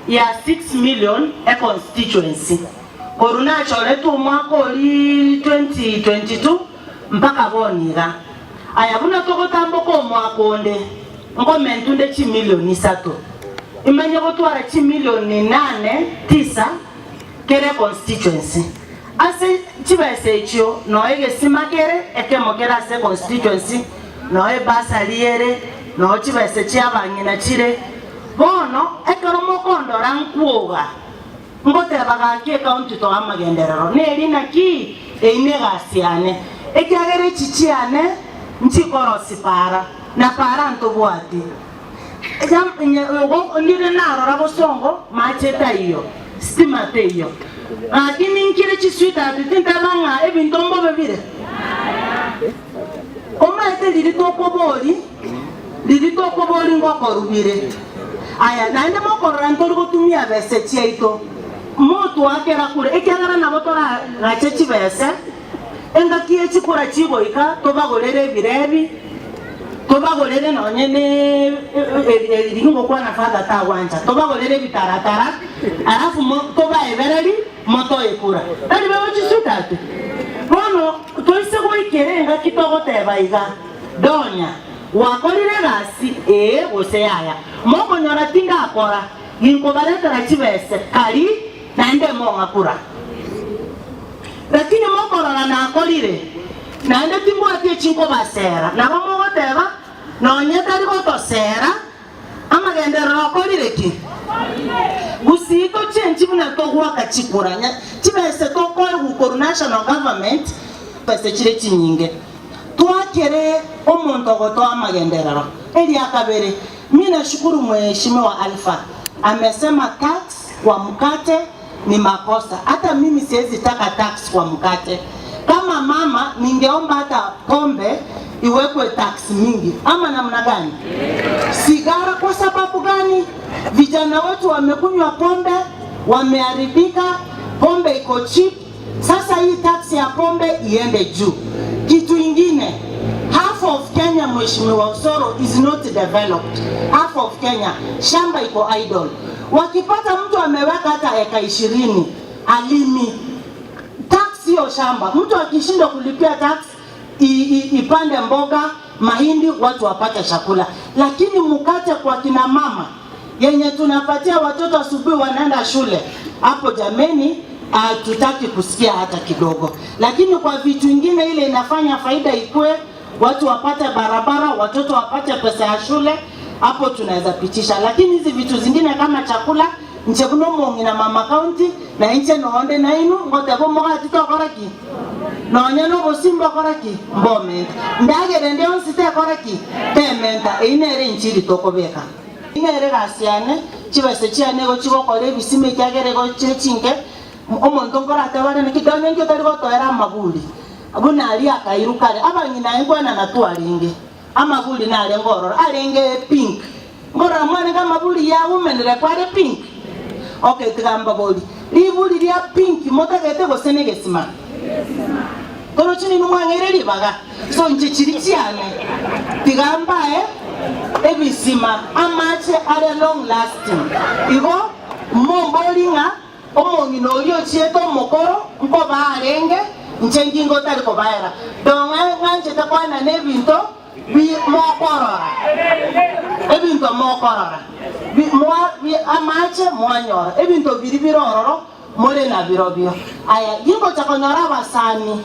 Ya 6 million econstituency korwa nachoretwe omwaka oria 2022 mpaka bono iga. Aya buna togotamboka omwaka onde nkomentwe nde chimilion isato imanye gotwara chimilion nane tisa kera econstituency. Ase chibesa echio noo egesima kere ekemo kere ase econstituency, noo ebursary ere, noo chibesa chiabang'ina chire. Bono ekero mokondora nkwoga, ngoteba gaki ecounty toa amagenderero, neri naki? Eyio negasi yane, ekiagera echi chiane nchikorosi para, na para ntobwati. Ndire narora bosongo mache taiyo, stima teiyo. Gaki ninkire chisweetheart tinteba ng'a ebinto mbobe bire. Omaete riria tokobori. Riria tokoboria ngokorubire aya, naende mokorora ntori gotumia bese chiaito, motwakera kure, ekiagera nabo toragache chibese, engaki ye chikura chigoika tobagorere ebirebi, tobagorere nonye ne riria ngokwana father tagwancha, tobagorere ebitaratara, alafu tobaebereri motoe kura. Tari bebo chisweetheart? Bono toise goikera engaki togoteba iga. Donya, gwakorire egasi ee gose yaya? Mokonyora tindakora, ninkobaretera chibese kari, naende mong'akura. Lakini mokorora nakorire, naende timbwati echi nkobasera. Nabo mogoteba, Nonye tari gotosera, amagenderero akorire ki? Gusii tochenchi buna togoaka chikura, chibese tokoegwa korwa national government, chibese chire chinyinge. Twakere omonto ogotoa amagenderero. Eria kabere, mi nashukuru Mheshimiwa Alpha amesema tax kwa mkate ni makosa. Hata mimi siezi taka tax kwa mkate. Kama mama ningeomba hata pombe iwekwe tax mingi ama namna gani? Sigara kwa sababu gani? Vijana wetu wamekunywa pombe, wameharibika, pombe iko cheap. Sasa hii tax ya pombe iende juu. Kitu ingine, half of Kenya Mheshimiwa Osoro is not developed. Half of Kenya shamba iko idle. Wakipata mtu ameweka hata eka ishirini alimi tax hiyo shamba, mtu akishindwa kulipia tax i, i, ipande mboga mahindi, watu wapate chakula. Lakini mkate kwa kina mama yenye tunapatia watoto asubuhi wanaenda shule, hapo jameni, hatutaki kusikia hata kidogo. Lakini kwa vitu ingine ile inafanya faida ikue, watu wapate barabara, watoto wapate pesa ya shule, hapo tunaweza pitisha. Lakini hizi vitu zingine kama chakula nche buno omong'ina mama county na inche nonde nainu ngoteba omogati tokora ki nonya nobosimba okora ki mbomenta ndagera ende yonsi tekora ki tementa eyio nere inchiri tokobeka. Nere egasi yane, chibesa chiane igo chigokora ebisima ekiagera igo chire chinke, omonto nkoratebe are naki nonya inki otari gotoera amaburi buna aria akairwa kare. Abang'ina aye nkwenana twarenge, amaburi narenge ororo, arenge pink. Nkorora mwarenge amaburi ya women rep are pink? Okay tiga mbaborie, riburi ria pink motagete gose negesima? Torochi ninwe mwang'eire ribaga? So inche chiri chiane tiga mbae ebisima amache are long lasting. Igo mombori ng'a omong'ina oria ochiete omokoro nkobaa arenge, inche ngingo otari kobaera. Dong'e ng'anchete koenana ebinto bi mokorora, ebinto mokorora, bi mwa bi amache mwanyora, ebinto biria bire ororo more nabirobio. Aya, gingocha konyora abasani.